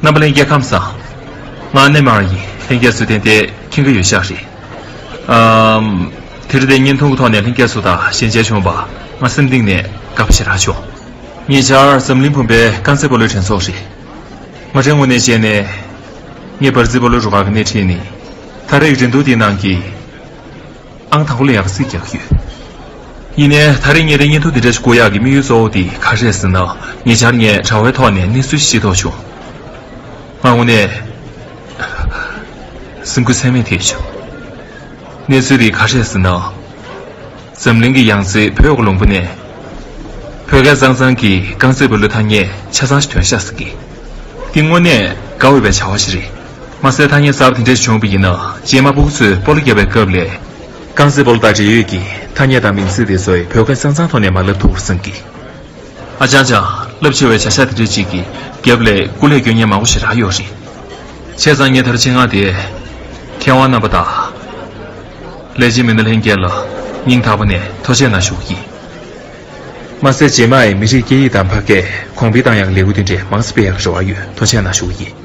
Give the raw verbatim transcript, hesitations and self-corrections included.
རྣམ་པ་ལྷན་རྒྱས་ཁམས་བཟང་། ང་ནེ་མར་ཡིན། ལྷན་རྒྱས་ཚོས་ཏན་ཏན་མཁྱེན་གྱི་ཡོད་ཤག་རེད། ཨམ། དེ་རིང་འདིར་བརྙན་ཐུང་གི་ཐོག་ནས་ལྷན་རྒྱས་ཚོ་དང་ཞལ་མཇལ་བྱུང་བ་ང་སེམས་གཏིང་ནས་དགའ་པོ་ཞེ་དྲག་བྱུང་། ཉེ་ཆར་འཛམ་གླིང་བུམ་པའི་རྐང་རྩེད་སྤོ་ལོའི་འགྲན་ཚོགས་རེད། ང་རའི་ངོས་ནས་བྱས་ནས། ངས་འབར་རྩེད་སྤོ་ལོའི་རུ་ཁག་གི་སྣེ་ཁྲིད་ནས། ད་རེས་འགྲན་བསྡུར་འདིའི་ནང་གི་ཨང་དང་པོ་ལ་ཡག་གི་རྩིས་རྒྱག་གི་ཡོད། ཡིན་ནའི་ད་རེས་ངས་རའི་བརྙན་ཐུང་འདི་འདྲ་ཞིག་བཀོད་ཡག་གི་དམིགས་ཡུལ་གཙོ་བོ་དེ་ག་རེ་རེད་ཟེར་ན། ཉེ་ཆར་ངས་དྲ་བའི་ཐོག་ནས་གནས་ཚུལ་ཞིག་ཤེས་རྟོགས་བྱུང་། ང་དངོས་གནས་སེམས་འགུལ་ཚད་མེད་ཐེབས་བྱུང་། གནས་ཚུལ་དེ་ག་རེ་རེད་ཟེར་ན། འཛམ་གླིང་གི་ཡང་རྩེ་བོད་ཀྱི་ལུང་པ་ནས། བོད་སྐད་གཙང་གཙང་གི་རྐང་རྩེད་སྤོ་ལོའི་ཐ་སྙད་ཆ་ཚང་ཞིག་ཐོན་ཤག་ཟེར་གི། འདི་དངོས་གནས་དགའ་འོས་པའི་བྱ་བ་ཞིག་རེད། མ་ཟད་ཐ་སྙད་གསར་པ་དེ་འདྲ་ཞིག་བྱུང་བ་ཡིན་ན་རྗེས་མ་སྤུ་གུ་ཚོས་སྤོ་ལོ་བརྒྱབ་པའི་སྐབས་ལ། རྐང་རྩེད་སྤོ་ལོ་དང་འབྲེལ་ཡོད་ཀྱི་ཐ་སྙད་དང་མིང་ཚིག་དེ་ཚོ་བོད་སྐད་གཙང་གཙང་ཐོག་ནས་མ་ལབ་ཐུབ་པར་བསམ་གི། ཨ་ཅང་ཅང་། རླབས་ཆེ་བའི་བྱ་གཞག་དེ་འདྲ་ཅིག་གི་རྒྱབ་ལ་སྐུ་ལས་སྐྱོན་མཁན་མང་པོ་ཞེ་དྲག་ཡོད་རེད། བྱས་ཙང་ངས་ད་རེས་ཆེད་མངགས་ཏེ། མཁས་དབང་རྣམ་པ་དང་། ལས་བྱེད་མི་སྣ་ལྷན་རྒྱས་ལ་སྙིང་ཐག་པ་ནས་ཐུགས་རྗེ་གནང་ཞུ་གི་ཡིན། མ་ཟད་རྗེས་མ་ཡི་མི་རིགས་སྐད་ཡིག་དང་ཕ་སྐད་གོང་འཕེལ་གཏང་ཡག་གི་ལས་འགུལ་དེ་འདྲའི་མང་ཙམ་སྤེལ་ཡག་གི་རེ་བ་ཡོད། ཐུགས་རྗེ་གནང་ཞུ་གི་ཡིན།